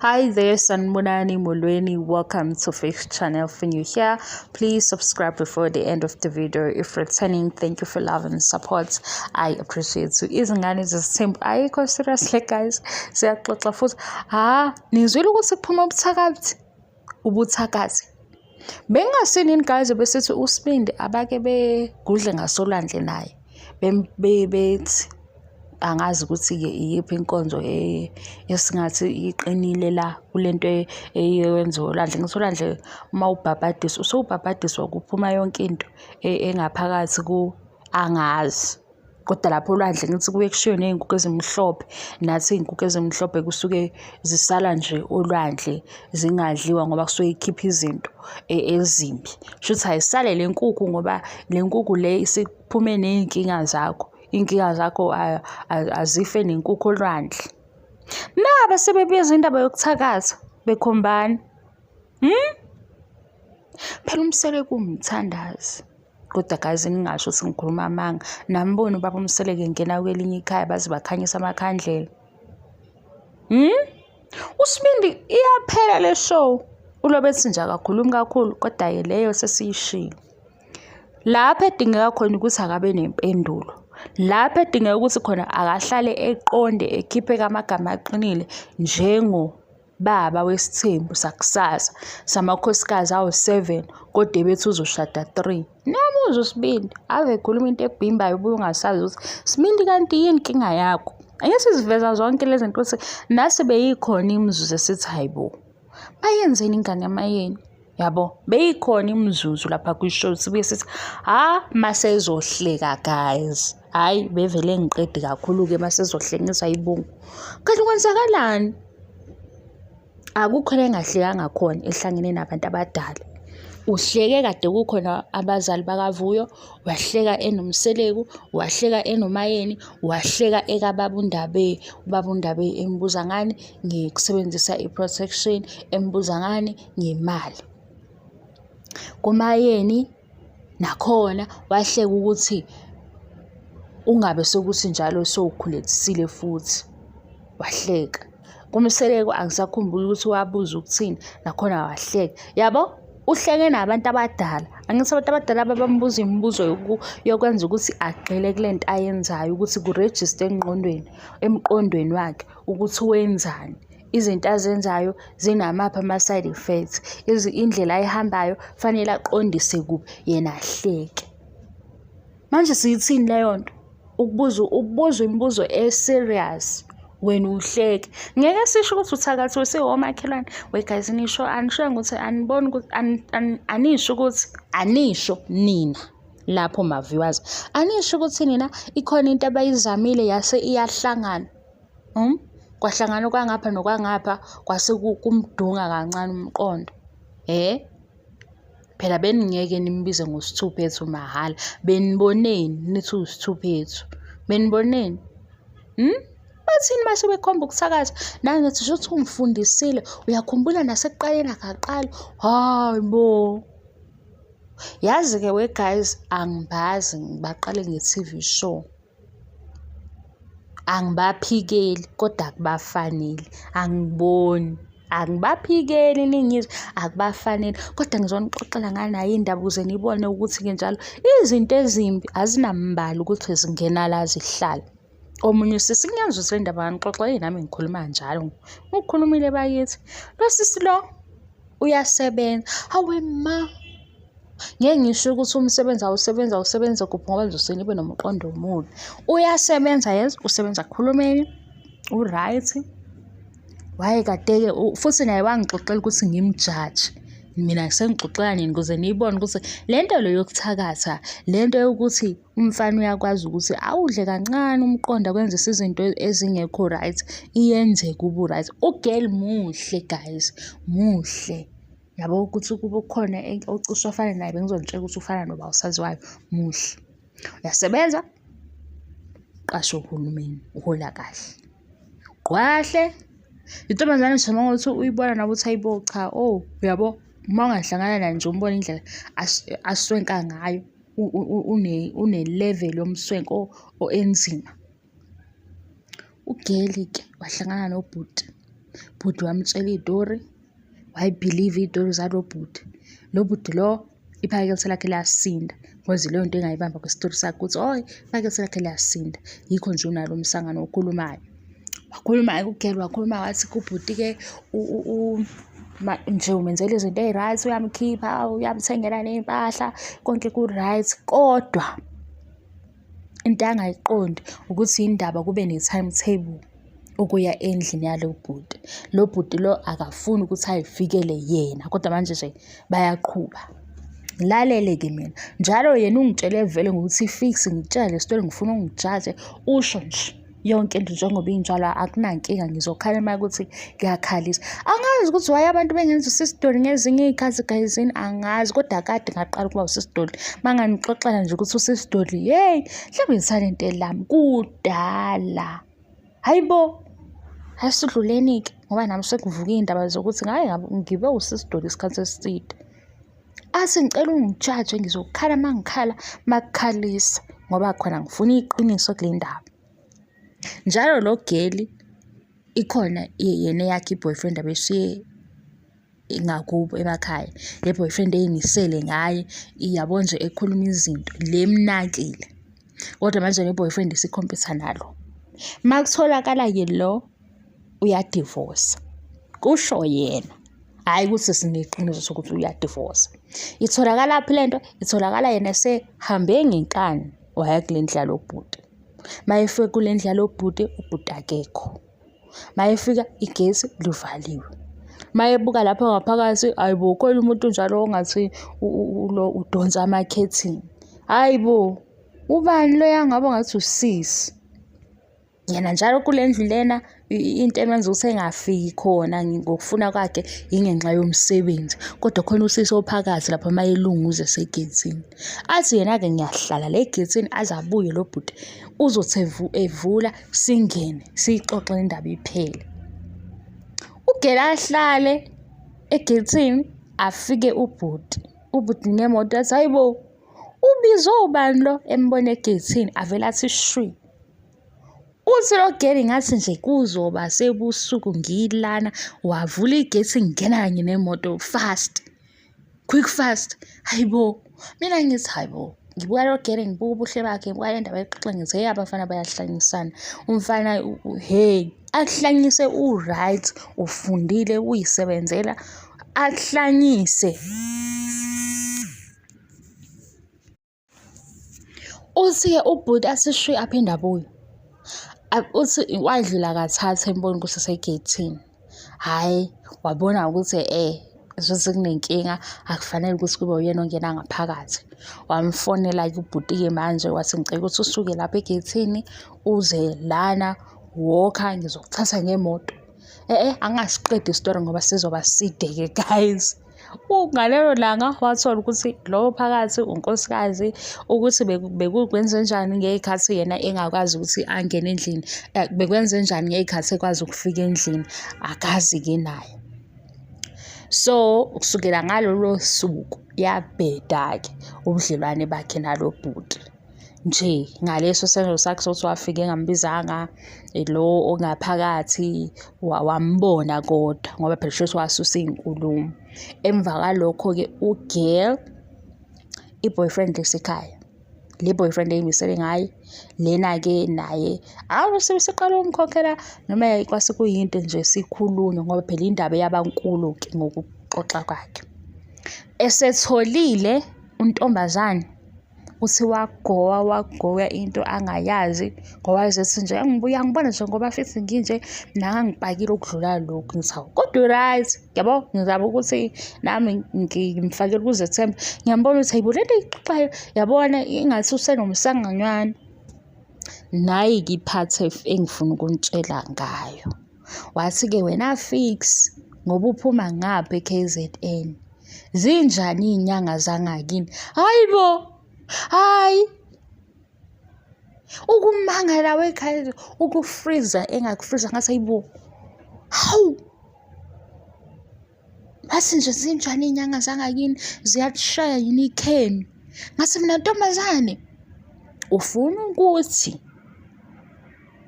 Hi there, Sanibonani Molweni. Welcome to Fish Channel. If you're new here, please subscribe before the end of the video. If returning, thank you for love and support. I appreciate you. Izingane zesithembu ayikho seriously guys. Siyaxoxa futhi. Ha, nizwile ukuthi kuphuma ubuthakathi. Ubuthakathi. Bengingasinini guys besithi uSibindi abake begudle ngasolwandle naye. Bethi angazi ukuthi-ke iyiphi inkonzo esingathi iqinile la kule nto eyenziwa olwandle. Ngithi olwandle uma ubhabhadiswa usewubhabhadiswa kuphuma yonke into engaphakathi angazi. Kodwa lapho olwandle ngithi kuye kushiwe ney'nkukhu ezimhlophe, nathi iy'nkukhu ezimhlophe kusuke zisala nje olwandle zingadliwa ngoba kusuke ikhipha izinto ezimbi. Shuthi ayisale le nkukhu ngoba le nkukhu le isiphume ney'nkinga zakho. Iy'nkinga zakho azife nenkukhu olwandle. Naba sebebiza indaba yokuthakatha bekhombana. Hmm? Phela uMseleku uwumthandazi. Kodwa guys ningasho ukuthi ngikhuluma amanga. Nambona ubaba uMseleku engena kwelinye ikhaya baze bakhanyisa amakhandlela. Hmm? USibindi iyaphela le show. Ulobe ethi nje akakhulumi kakhulu kodwa-ke leyo sesiyishilo. Lapho edingeka khona ukuthi akabe nempendulo. Lapho edingeka ukuthi khona akahlale eqonde ekhipheke amagama aqinile njengobaba wesithembu sakusasa samakhosikazi awu-7 kodwa ebethi uzoshada 3. Niyamuzwa uSibindi ave ekhuluma into ebhimbayo ubuye ungasazi ukuthi Sibindi kanti yini inkinga yakho. Ake siziveza zonke lezi zinto ukuthi nase beyikhona imizuzu esithi hayi bo, bayenzeni ingane yamayeni? Yabo, beyikhona imizuzu lapha kwi-show sibuye sithi ha masezohleka guys. Hhayi bevele ngiqede kakhulu-ke masezohlekisa ibungu. Kanti kwenzakalani? Akukho la engahlekanga khona ehlangene nabantu abadala. Uhleke kade kukhona abazali bakaVuyo, wahleka enoMseleku, wahleka enoMayeni, wahleka ekababa uNdabe. Ubaba uNdabe embuza ngani? Ngikusebenzisa i-protection, embuza ngani? Ngemali. KuMayeni nakhona wahleka ukuthi ungabe sekuthi njalo sowukhulelisile futhi, wahleka. KuMseleku angisakhumbuli ukuthi wabuza ukuthini, nakhona wahleka. Yabo, uhleke nabantu abadala. Angithi abantu abadala babambuza imibuzo yokwenza ukuthi agxile kule nto ayenzayo ukuthi kurejiste engqondweni, emqondweni wakhe ukuthi wenzani. Izinto azenzayo zinamaphi ama-side effects, indlela ayihambayo kufanele aqondise kuphi, yena ahleke. Manje siyithini leyo nto? Ukubuza ukubuzwa imibuzo e-serious wena uhleke. Ngeke sisho ukuthi uthakathiwe siwomakhelwane. We guys nisho anisho ukuthi aniboni ukuthi anisho ukuthi anisho nina lapho ma-viewers. Anisho ukuthi nina ikhona into abayizamile yase iyahlangana. Hmm? Kwahlangana okwangapha nokwangapha kwase kumdunga kancane umqondo. Eh? Phela beningeke nimbize ngosithuphethu mahhala. Beniboneni nithi uwusithuphethu? Beniboneni? Hmm? Bathini mase bekhomba ukuthakatha? Nangithi shuthi ungifundisile, uyakhumbula nasekuqaleni akaqali. Hayi bo. Yazi-ke we guys, angibazi ngibaqale nge-T_V show. Angibaphikeli kodwa akubafanele, angiboni. Angibaphikeli ningizwe, akubafanele kodwa ngizonixoxela nganayi indaba ukuze nibone ukuthi-ke njalo izinto ezimbi azinambala ukuthi zingena la zihlale. Omunye usisi ngiyangizwisa le ndaba nganixoxela, eyi nami ngikhuluma njalo, ukhulumile bakithi. Lo sisi lo uyasebenza, hawe ma. Ngeke ngisho ukuthi umsebenzi awusebenza awusebenza kuphi ngoba ngizosuke ngibe nomqondo omubi. Uyasebenza yes, usebenza kuhulumeni, u-right. Wayekade-ke futhi naye wangixoxela ukuthi ngimjaje. Mina sengixoxela nina ukuze niyibone ukuthi le nto le yokuthakatha, le nto yokuthi umfana uyakwazi ukuthi awudle kancane umqondo akwenzise izinto ezingekho right, iyenzeka ubu-right. U-girl muhle guys, muhle. Yabo ukuthi kube kukhona ocishe afane naye bengizonitshela ukuthi ufana noba usaziwayo, muhle. Uyasebenza, uqashwe uhulumeni, uhola kahle. Kahle, intombazane nje uma kuwukuthi uyibona nawe uthi hayi bo cha oh uyabo, uma ungahlangana naye nje umbone indlela aswenka ngayo, une-level yomswenko enzima. Ugeli-ke wahlangana nobhuti. Bhuti wamtshela iy'tori, wayibhiliva iy'tori zalo bhuti. Lo bhuti lo iphakethe lakhe liyasinda cause leyo nto engayibamba kwisitori sakhe ukuthi oh iphakethe lakhe liyasinda. Yikho nje unalo umsangano okhulumayo. Wakhuluma-ke u-girl wakhuluma wathi kubhuti-ke nje umenzela izinto ey'right, uyamkhipha, uyamthengela ney'mpahla, konke ku-right kodwa into angayiqondi ukuthi yini ndaba kube ne-timetable ukuya endlini yalo bhuti. Lo bhuti lo akafuni ukuthi ay'fikele yena kodwa manje nje bayaqhuba. Ngilalele-ke mina, njalo yena ungitshele vele ngokuthi fix ngikutshele le sitori ngifuna ungijaje usho nje yonke into njengoba injalo akunankinga ngizokhala uma kuthi kuyakhalisa. Angazi ukuthi why abantu bengenza usisidoli ngezinye iy'khathi gayizini angazi kodwa kade ngaqala ukuba usisidoli. Uma nganixoxela nje ukuthi usisidoli yeyi mhlawumbe ngisalento elami kudala. Hhayi bo, hhayi sidluleni-ke ngoba nami sekuvuka iy'ndaba zokuthi ngake ngibe usisidoli isikhathi eside. Athi ngicela ungijaje ngizokhala uma ngikhala makukhalisa ngoba khona ngifuna iqiniso kule ndaba. Njalo lo geli ikhona yena eyakhe i-boyfriend abeshiye ngakubo emakhaya. Le boyfriend eyimisele ngaye yabo nje ekhuluma izinto le emnakile. Kodwa manje le boyfriend isikhompyutha nalo. Uma kutholakala-ke lo uyadivosa, kusho yena. Hhayi ukuthi sineqiniso sokuthi uyadivosa. Itholakalaphi le nto? Itholakala yena esehambe ngenkani waya kule ndlu yalo bhuti. Uma efika kule ndlu yalo bhuti, ubhuti akekho. Uma efika igesi livaliwe. Uma ebuka lapho ngaphakathi, hhayi bo khona umuntu njalo ongathi lo udonsa amakhethini. Hhayi bo, ubani loya ngabe ngathi usisi. Yena njalo kule ndlu lena into emenza ukuthi engafiki khona ngokufuna kwakhe yingenxa yomsebenzi. Kodwa khona usisi ophakathi lapha uma elunguza esegethini. Athi yena-ke ngiyahlala la egethini aze abuye lo bhuti. Uzothi evula singene siyixoxe le ndaba iphele. Ugele ahlale egethini afike ubhuti. Ubhuti ngemoto athi hayi bo, ubizwe ubani lo embona egethini avele athi shwi. Uthi lo geli ngathi nje kuzoba sebusuku ngilana wavula igethi ngena kanye nemoto fast quick fast hayi bo mina ngithi hayi bo ngibuka lo geli ngibuka ubuhle bakhe ngibuka le ndaba exoxa ngithi hey abafana bayahlanyisana umfana hey akuhlanyise u-right ufundile uyisebenzela akuhlanyise. Uthi-ke ubhuti athi shwi aphinde abuye. Uthi wadlula kathathu embona ukuthi usegeyithini. Hhayi, wabona ukuthi shuthi kunenkinga akufanele ukuthi kube uyena ongena ngaphakathi. Wamfonela-ke ubhuti-ke manje wathi ngicela ukuthi usuke lapha egeyithini uze lana wokha ngizokuthatha ngemoto. E-e angasiqedi isitori ngoba sizoba side-ke guys. Ngalelo langa wathola ukuthi lowo phakathi unkosikazi ukuthi bekukwenzenjani ngey'khathi yena engakwazi ukuthi angene endlini, bekwenzenjani ngey'khathi ekwazi ukufika endlini, akazi-ke naye. So, kusukela ngalolo suku yabheda-ke ubudlelwane bakhe nalo bhuti. Nje ngaleso senzo sakhe sokuthi wafika engambizanga lo ongaphakathi wambona kodwa ngoba phela shuthi wasusa iy'nkulumo. Emva kwalokho-ke u-girl i-boyfriend yasekhaya, le boyfriend ey'misele ngaye lena-ke naye awu sebeseqala ukumkhokhela noma kwase kuyinto nje sikhulunywa ngoba phela indaba yabankulu-ke ngokuxoxa kwakhe. Esetholile untombazane Uthi wagowa wagowa into angayazi ngoba wayezothi nje uyangibona nje ngoba fithi nginje mina ngangipakile ukudlula lokhu. Ngithi hawu kodwa u-right yabo, ngizama ukuthi nami ngimfakele ukuzethemba. Ngiyambona ukuthi hhayi bo lento ayixoxayo yabona ingathi usenomsanganywana. Nayi-ke iphathi engifuna ukunitshela ngayo. Wathi-ke wena Fiks ngoba uphuma ngapha e-K_Z_N. Zinjani iy'nyanga zangakini? Hhayi bo, hhayi. Ukumangala wekhaya, ukufriza engakufriza ngathi hayi bo, hawu. Ngathi nje zinjani iy'nyanga zangakini ziyakushaya yini ikhemi? Ngathi mina ntombazane ufuna ukuthi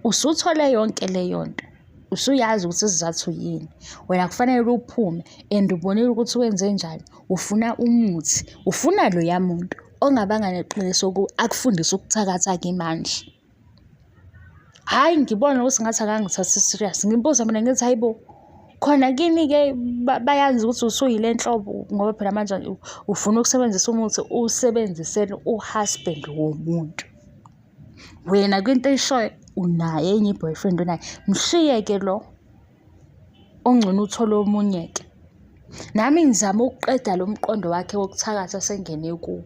usuthole yonke leyo nto. Usuyazi ukuthi isizathu yini. Wena kufanele uphume and ubonile ukuthi wenze njani. Ufuna umuthi, ufuna loya muntu ongabanga neqiniso akufundise ukuthakatha-ke manje. Hhayi ngibona ukuthi ngathi akangithathi serious. Ngimbuza mina ngithi hayi bo, khona kini-ke bayazi ukuthi usuyile nhlobo ngoba phela manje ufuna ukusebenzisa umuthi uwusebenzisele u-husband womuntu. Wena kwinto oyishoyo unayo enye i-boyfriend onayo. Mshiye-ke lo, ongcono uthole omunye-ke. Nami ngizama ukuqeda lo mqondo wakhe wokuthakatha asengene kuwo.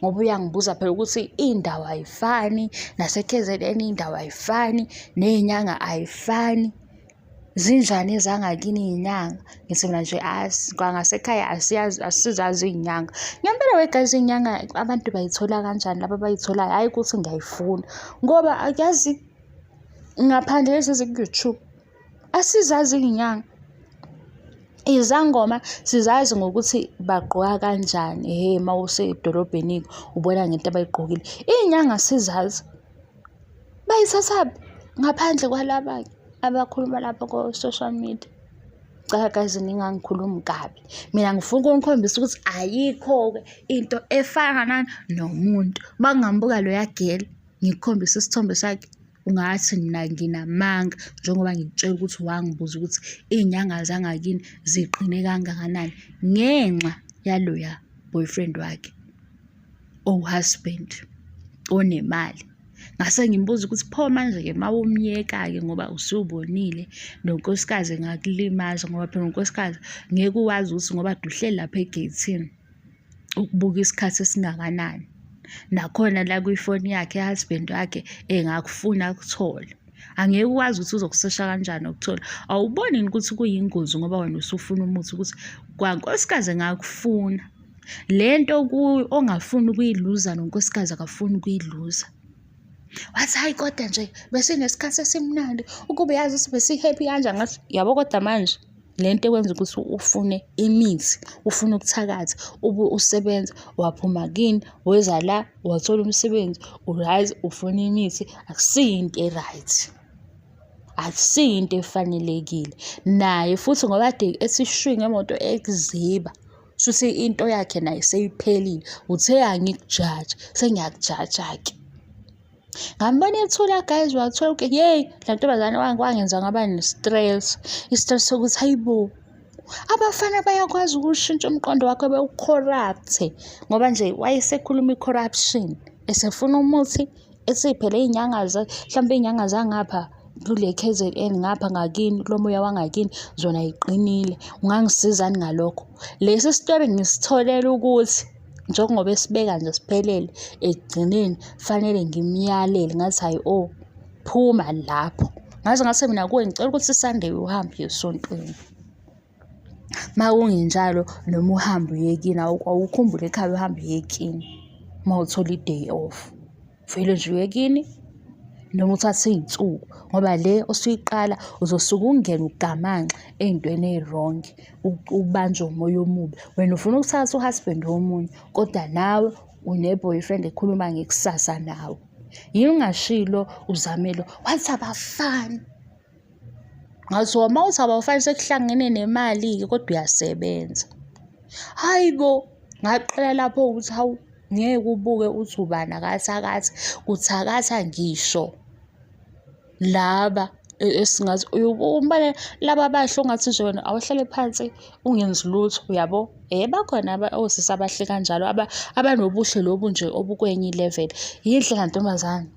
Ngoba uyangibuza phela ukuthi iy'ndawo ay'fani, nase-K_Z_N iy'ndawo ay'fani, ney'nyanga ay'fani. Zinjani ezangakini iy'nyanga? Ngithi mina nje kwangasekhaya asiyazi asizazi iy'nyanga. Ngempela we guys iy'nyanga abantu bayithola kanjani laba abayitholayo? Hhayi ukuthi ngiyayifuna ngoba yazi ngaphandle lezi eziku-YouTube asizazi iy'nyanga. Izangoma sizazi ngokuthi bagqoka kanjani, ehhe uma usedolobheni-ke ubona ngento abayigqokile. Iy'nyanga asizazi. Bayithathaphi? Ngaphandle kwalaba-ke abakhuluma lapha ko-social media. Cha guys ningangikhulumi kabi. Mina ngifuna ukunikhombisa ukuthi ayikho-ke into efana nani nomuntu. Uma ngingambuka loya girl ngikukhombise isithombe sakhe ungathi mina nginamanga njengoba ngikutshela ukuthi wangibuza ukuthi iy'nyanga zangakini ziqine kangakanani ngenxa yaloya boyfriend wakhe. Owu-husband onemali. Ngase ngimbuza ukuthi pho manje-ke uma umyeka-ke ngoba usubonile nonkosikazi engakulimaza ngoba phela unkosikazi ngeke uwazi ukuthi ngoba kade uhleli lapha egeyithini ukubuka isikhathi esingakanani. Nakhona la kwifoni yakhe i-husband wakhe engakufuna akuthole. Angeke ukwazi ukuthi uzokusesha kanjani ukuthola. Awuboni yini ukuthi kuyingozi ngoba wena usufuna umuthi ukuthi kwankosikazi engakufuna. Le nto ongafuni ukuyiluza nonkosikazi akafuni ukuyiluza. Wathi hhayi kodwa nje besinesikhathi esimnandi ukube yazi ukuthi besi-happy kanjani. Ngathi yabo kodwa manje le nto ekwenza ukuthi ufune imithi, ufune ukuthakatha, ube usebenza waphuma kini weza la wathola umsebenzi u-right ufuna imithi akusiyo into e-right. Akusiyo into efanelekile. Naye futhi ngoba kade ethi shwi ngemoto ekuziba. Shuthi into yakhe naye seyiphelile. Uthe angikujaji, sengiyakujaja-ke. Ngambona ethula guys, wathola ukuthi yeyi la ntombazane wangenza ngaba ne-stress. I-stress sokuthi hayi bo, abafana bayakwazi ukushintsha umqondo wakho bewukhorapthe ngoba nje wayesekhuluma i-corruption, esefuna umuthi Ethi phela iy'nyanga hlampe iy'nyanga zangapha kule K_Z_N ngapha ngakini kulo moya wangakini zona y'qinile, ungangisizani ngalokho? Lesi sitori ngisitholele ukuthi njengoba esibeka nje siphelele ekugcineni fanele ngimyalele ngathi hhayi oh phuma lapho. Ngaze ngase mina kuwe ngicela ukuthi iSunday uhambe uye esontweni. Uma kungenjalo noma uhambe uye kini awukhumbule ekhaya uhambe uye kini uma uthola i-day off. Vele nje uye kini noma uthathe iy'nsuku ngoba le osuyiqala uzosuke ungene ugamanxe ey'ntweni ey'wrong, ubanjwe umoya omubi. Wena ufuna ukuthatha u-husband womunye kodwa nawe une-boyfriend ekhuluma ngekusasa nawe. Yini ungashilo uzame lo? Wathi abafani. Ngathi uma uthi abawufani sekuhlangene nemali-ke kodwa uyasebenza. Hhayi bo, ngaqala lapho ukuthi hawu ngeke ubuke uthi ubani akathakathi, kuthakatha ngisho laba esingathi umbane laba abahle ongathi nje wena awuhlale phansi ungenzi lutho uyabo. Bakhona osisi abahle kanjalo abanobuhle lobu nje obukwenye i-level. Yinhle la ntombazane.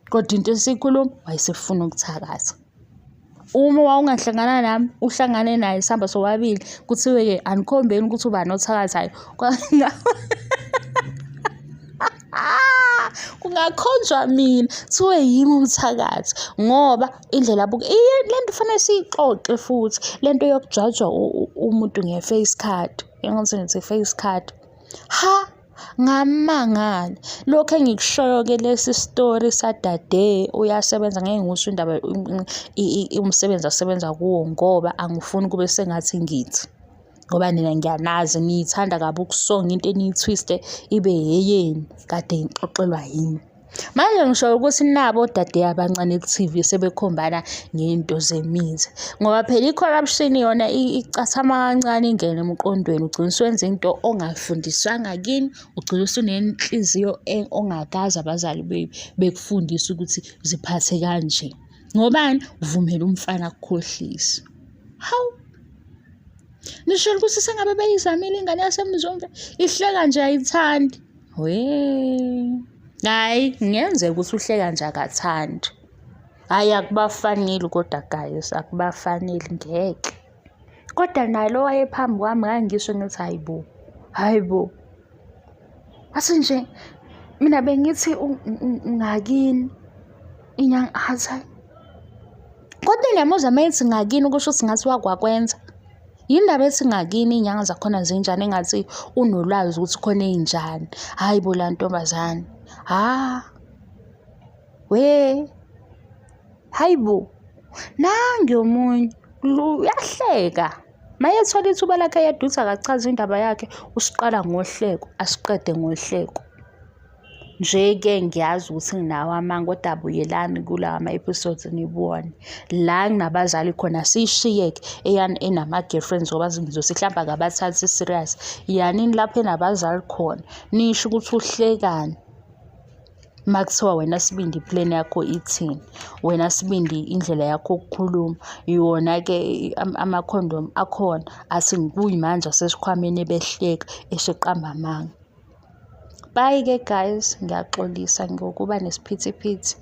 Kodwa into esiyikhuluma wayesefuna ukuthakatha. Uma wawungahlangana nami uhlangane naye sihamba sobabili kuthiwe-ke anikhombeni ukuthi ubani othakathayo. Kungakhonjwa mina kuthiwe yimi umthakathi ngoba indlela abuke le nto kufanele siyixoxe futhi le nto yokujajwa umuntu nge-face card, engathi ngithi face card. Ha! Ngamangala. Lokhu engikushoyo-ke lesi sitori sadade uyasebenza ngeke ngiwusho indaba umsebenzi asebenza kuwo ngoba angifuni kube sengathi ngithi ngoba nina ngiyanazi niyithanda kabi ukusonga into eniyithwiste ibe eyenu kade ngixoxelwa yimi. Manje ngisho ukuthi nabo odade abancane ku-TV sebekhombana ngento zemithi. Ngoba phela i-corruption yona icathama kancane ingene emqondweni ugcine usuwenza into ongafundiswanga kini, ugcine usunenhliziyo ongakaze abazali bekufundise ukuthi ziphathe kanje. Ngobani? Uvumela umfana akukhohlise. Hawu! Nisho ukuthi sengabe beyizamile ingane yaseMzumbe ihleka nje ayithandi. We. Hayi, kungenzeka ukuthi uhleka nje akathandi. Hhayi akubafaneli kodwa guys, akubafaneli ngeke. Kodwa naye lo wayephambi kwami ngangisho ngithi hayi bo, hayi bo. Wathi nje mina bengithi ngakini inyanga athi hayi. Kodwa ngiyamuzwa uma ethi ngakini kusho ukuthi ngathi wakwakwenza. Yini ndaba ethi ngakini iy'nyanga zakhona zinjani engathi unolwazi ukuthi khona ey'njani. Hhayi bo la ntombazane, hha we, hhayi bo, nangu omunye uyahleka. Mayethola ithuba lakhe yedwa uthi akachaze indaba yakhe, usiqala ngohleko asiqede ngohleko. Nje-ke ngiyazi ukuthi nginawo amanga kodwa buyelani kulawa ma-episodes nibone. La nginabazali khona siyishiyeke eyani enama-girlfriends ngoba ngizothi hlampe akabathathi serious. Yanini lapho enabazali khona nisho ukuthi uhlekani. Uma kuthiwa wena sibindi i-plan yakho ithini, wena sibindi indlela yakho yokukhuluma, iwona-ke amakhondomu akhona athi kuyimanje asesikhwameni ebehleka eseqamba amanga. Bye-ke guys, ngiyaxolisa ngokuba nesiphithiphithi.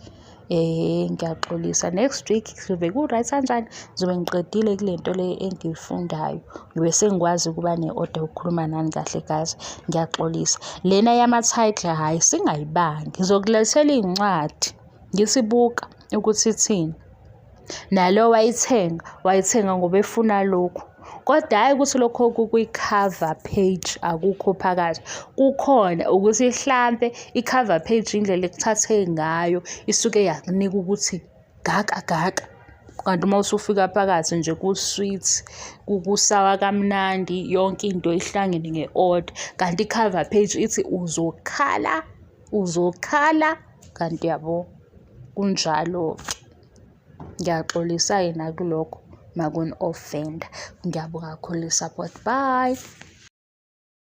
Ngiyaxolisa. Next week kuzobe ku-right kanjani? Ngizobe ngiqedile kule nto le engiyifundayo. Ngibe sengikwazi ukuba ne-order yokukhuluma nani kahle guys. Ngiyaxolisa. Lena yama-title hhayi singayibangi. Ngizokulethela iy'ncwadi ngithi buka ukuthi ithini. Nalo wayithenga, wayithenga ngoba efuna lokhu. Kodwa hhayi ukuthi lokho kukwi-cover page akukho phakathi. Kukhona ukuthi hlampe i-cover page indlela ekuthathe ngayo isuke yakunika ukuthi gaka gaka. Kanti uma usufika phakathi nje ku-sweet, kusawa kamnandi, yonke into ihlangene nge-order. Kanti i-cover page ithi uzokhala, uzokhala, kanti yabo kunjalo-ke. Ngiyaxolisa-ke nakulokho makuni-offend-a. Ngiyabonga kakhulu i-support, bye.